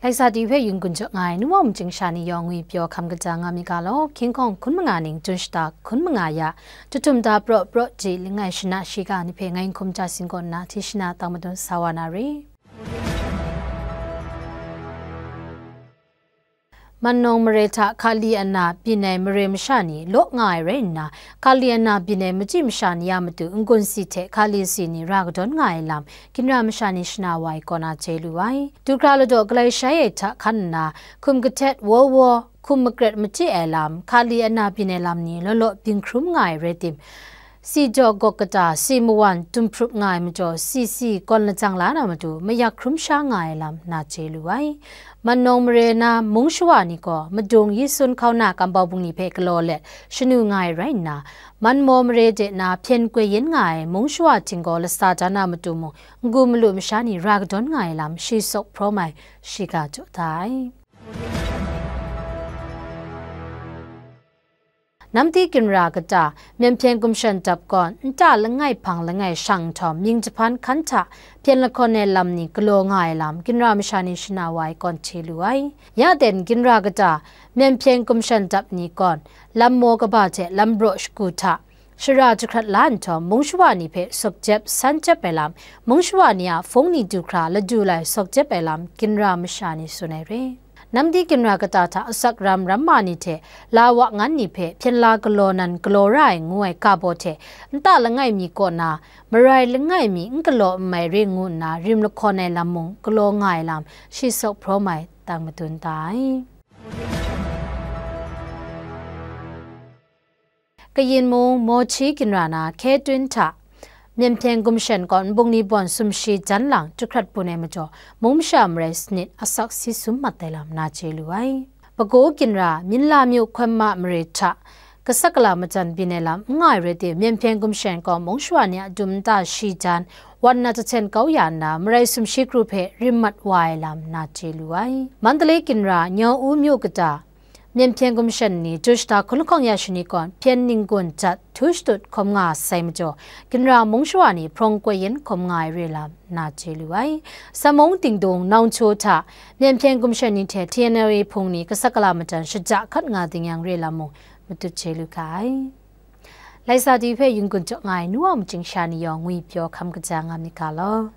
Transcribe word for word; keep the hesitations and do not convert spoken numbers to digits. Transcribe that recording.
Laika sa ti hpe yun kun jaw nga ai, nu wa mung chying sha ni yawng ngwi pyaw hkam kaja nga mi ga law, hkying hkawng hkun manga ning, jun shata hkun manga ya, jahtum da praw praw ji langai shana shiga ni hpe ngai n hkum ja sin kaw nna, hti shana tang madun sa wa na re. Mannawng mare hta Kali ana byin ai mare masha ni law nga ai rai nna, Kali ana byin ai machyi masha ni a matu n-gun si hte Kali si ni ra kadawn nga ai lam, ginra masha ni shana wa ai kaw na chye lu ai. Du hkra ladaw galai shai ai hta hkan nna, hkum kahtet waw waw, hkum makret machyi ai lam, Kali ana byin ai lam ni law law byin hkrum nga ai rai tim, si jaw gawk kata, si mawan tum hprup nga ai majaw, si si gawn lajang la na matu, mayak hkrum sha nga ai lam na chye lu ai. Mannawng mare na mung shawa ni gaw, madung Yisun hkauna kambau bungli hpe galaw let shanu nga ai rai nna, Manmaw mare de na hpyen koi yin nga ai mung shawa htinggaw lasa dan a matu mung, n-gu malu masha ni ra kadawn nga ai lam shi sawk hprawm ai shiga jaw da ai. Namdi ginra kata, Myen hpyen gumshan dap gawn, nta langai hpang langai shang nhtawm, mying jahpan hkan hta hpyen lahkawn ai lam ni galaw nga ai lam, ginra masha ni shana wa ai kawn hti lu ai. Ya ten ginra kata, Myen hpyen gumshan dap ni gawn, lam maw kaba hte lam braw shagu hta, shara jahkrat la nhtawm, mung shawa ni hpe sawk jep san jep ai lam, mung shawa ni a hpung ni du hkra ladu lai sawk jep ai lam, ginra masha ni tsun ai re. Namdi ginra kata hta asak ram ramma ni hte la wa ngan ni hpe hpyen la galaw nan galaw ra ai ngu ai ga baw hte, nta langai mi kaw na, marai langai mi n galaw n mai re ngu nna rim lahkawn ai lam mung galaw nga ai lam, shi sawk hprawm ai tang madun da ai. Kayin mung, Mawhti ginra na hkye tun hta, Myen hpyen gumshan gawn nbungli bawn sumshi jan lang jahkrat bun ai majaw, mung masha marai sanit asak si sum mat ai lam na chye lu ai. Bagaw ginra, Minla myu hkawm ma mare hta, kasa kala majan byin ai lam n nga ai rai timung, Myen hpyen gumshan gawn mung shawa ni a dum nta shi jan, wan na jahten kau ya nna, marai sumshi kru hpe rim mat wa ai lam na chye lu ai. Mandalay ginra, Nyaw-u myu kata, Myen hpyen gumshan ni, jun shata hkun lahkawng ya shani gawn, hpyen ning-gun jat htu shatut hkawm nga sai majaw, ginra mung shawa ni hprawng koi yin hkawm nga ai re lam na chye lu ai. Samung dingdung, Nawngcho hta, Myen hpyen gumshan ni hte T N L A hpung ni kasa kala majan shaja hkat nga ding yang re lam mung matut chye lu ga ai. Laika sa ti hpe yun kun jaw nga ai, nu wa mung chying sha ni yawng ngwi pyaw hkam kaja nga mi ga law.